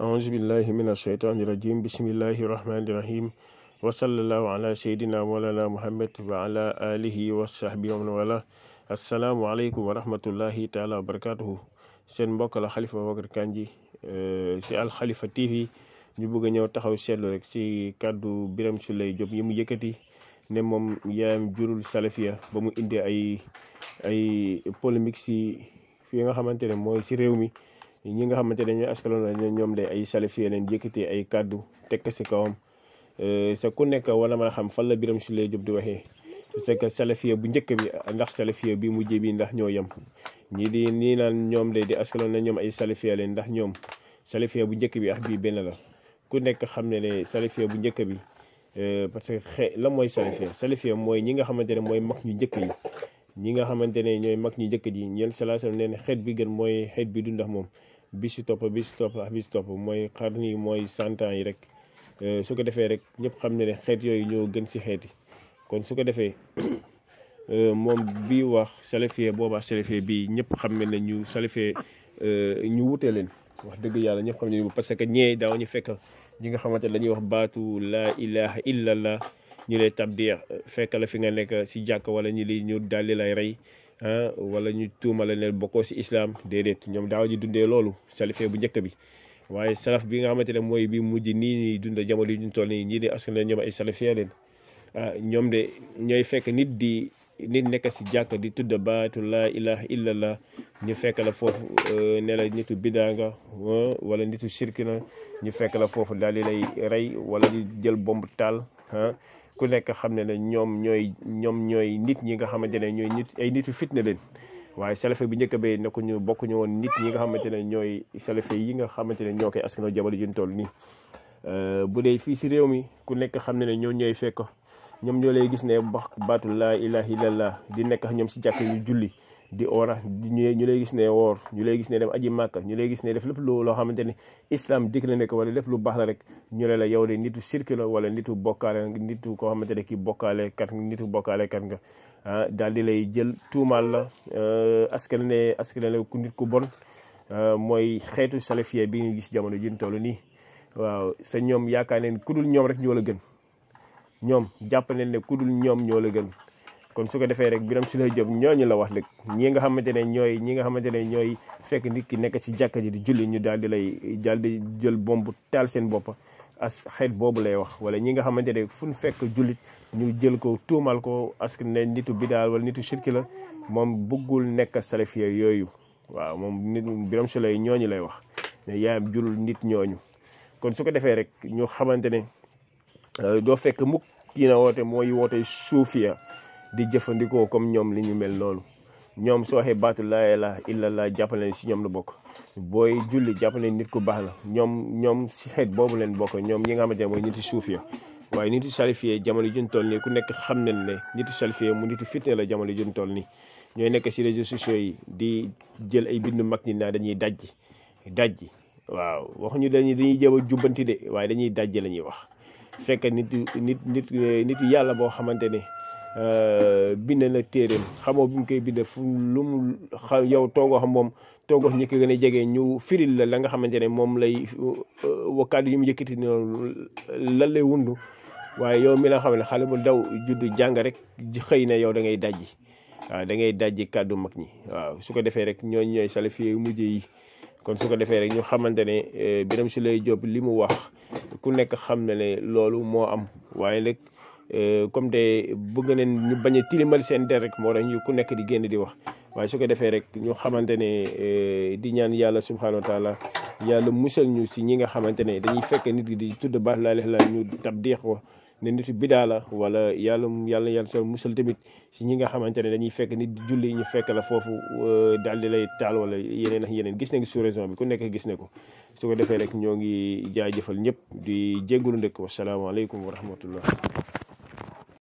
أعوذ بالله من الشيطان الرجيم بسم الله الرحمن الرحيم وصلى الله على سيدنا مولانا محمد وعلى آله وصحبه ومن والاه السلام عليكم ورحمة الله تعالى وبركاته seen mbokk la Khalifa Babacar Kandji ci Al Khalifa TV ñu bëgg a ñëw taxaw seetlu rek ci kàddu Birame Souleye Diop yi mu yëkkati ne moom yaayam jurul salafiya ba mu indi ay polémique ci fi nga xamante ne mooy ci réew mi ñi nga xamante ne ñooy askaloon na ñoom de ay salafiya leen yëkkati ay kàddu tekk ci kawam sa ku nekk wala mën a xam fan la Birame Souleye Diop di waxee c'est que salafiya bu njëkk bi ndax salafiya bi mujj bi ndax ñoo yem ñii naan ñoom de di askaloon na ñoom ay salafiya leen ndax ñoom salafiya bu njëkk bi bii benn la ku nekk xam ne salafiya bu njëkk bi parce que la mooy salafiya mooy ñi nga xamante ne mooy mag ñu njëkk yi ñi nga xamante ne ñooy mag ñu njëkk yi ñeen salaasal nee ne xeet bi gën mooy xeet bi du ndax moom bi si topp mooy xarni yi mooy 100 ans yi rek su ko defee rek ñëpp xam ne xeet yooyu ñoo gën si xeet yi kon su ko defee moom bi wax salafiya boobaa salafiya bi ñëpp xam ne ñu salafiya ñu wutee leen wax dëgg yàlla ñëpp xam ne parce que ñee daaw ñu fekk ñi nga xamante ne dañuy wax baatu laa ilaha illallah ñu lay tabdiix fekk la fi nga nekk si jàkk wala ñu daldi lay rey wala ñu tuumale leen bokkoo si islam déedéet ñoom daaw ñu dundee loolu salafiya bu njëkk bi waaye salaf bi nga xamante ne mooy bi mujj nii ñuy dund jamono yi ñu toll nii ñii di askan leen ñoom ay salafiya leen ñoom de ñooy fekk nit nekk si jàkk di tudd baatu laa ilaha illallah ñu fekk la foofu ne la nitu bidaa nga wala nitu shirk na ñu fekk la foofu daal di lay rey wala ñu jël bomb taal ku nekk xam ne ñoom ñooy nit ñi nga xamante ne ñooy ay nitu fitna leen waaye salafe bu njëkk ba nekkuñu bokkuñu woon nit ñi nga xamante ne ñooy salafe yi nga xamante ne ñoo koy askanoo jamono ji ñu toll nii bu dee fii si réew mi ku nekk xam ne ñoo ñooy fekk ñoom ñoo lay gis ne wax baatu laa ilaha illallah di nekk ñoom si jàkk yu julli di oora ñu lay gis ne woor ñu lay gis ne dem aji màkka ñu lay gis ne def lépp loo xamante ne islam dikk la nekk wala lépp lu baax la rek ñu la yow de nitu sirk la wala nitu bokkaale nitu koo xamante ne kii bokkaale kat nga daal di lay jël tuumaal la askan ne ku nit ku bon mooy xeetu salafiya bi ñu gis jamono ji ñu toll nii waaw sa ñoom yaakaar neen ku dul ñoom rek ñoo la gën ñoom jàpp nañ ne ku dul ñoom ñoo la gën kon su ko defee rek Birame Souleye Diop ñooñu la wax rek ñi nga xamante ne ñooy fekk nit ki nekk ci jàkka ji di julli ñu daal di jël bomb taal seen bopp as xeet boobu lay wax wala ñi nga xamante ne fu ñu fekk jullit ñu jël ko tuumal ko as ne nitu bidaal wala nitu shirki la moom bëggul nekk salafiya yooyu waaw moom nit Birame Souleye ñooñu lay wax ne yaayam jurul nit ñooñu kon su ko defee rek ñu xamante ne doo fekk mukk kii na mooy woote suufiya di jëfandikoo comme ñoom li ñu mel loolu ñoom soo waxee baatu laa ilaaha illallah jàppale si ñoom la bokk booy julli jàppale nit ku baax la ñoom si xeet boobu leen bokk ñoom ñi nga xamante ne mooy niti suufiya waaye niti salafiya jamono juñ toll nii ku nekk xam nañ ne niti salafiya mu niti fitne la jamono juñ toll nii ñooy nekk si réseaux sociaux yi di jël ay bindu mag ñi naa dañuy dajji waaw waxuñu dañuy jéem a jubbanti de waaye dañuy dajji la ñuy wax fekk nit yàlla boo xamante ne bind na téeréem xamoo bi mu koy bind fu lu mu yow toogoo xam moom toogoo ñi ko gën a jege ñu firil la nga xamante ne moom lay wakkaat yi mu yëkkati noonu lan lay wundu waaye yow mi la xam ne xale bu ndaw juddu jàng rek xëy na yow da ngay dajji kàddu mag ñi waaw su ko defee rek ñooy salafiye yu mujj yi kon su ko defee rek ñu xamante ne Birame Souleye Diop li mu wax ku nekk xam na ne loolu moo am waaye nag comme te bëgg nañ ñu bañ a tilimal seen der rek moo tax ñu ku nekk di génn di wax waaye su ko defee rek ñu xamante ne di ñaan yàlla subhanahu wa taala yàlla musal ñu si ñi nga xamante ne dañuy fekk nit gi di tudd baax laa leex la ñu tabdiix ko ne nitu bidaa la wala yàlla sol musal tamit si ñi nga xamante ne dañuy fekk nit di julli ñu fekk la foofu daal di lay taal wala yeneen ak yeneen gis nañ sous raison bi ku nekk gis na ko su ko defee rek ñoo ngi jaajëfal ñëpp di jégalu ndëkk wasalaamaaleykum wa rahmatullah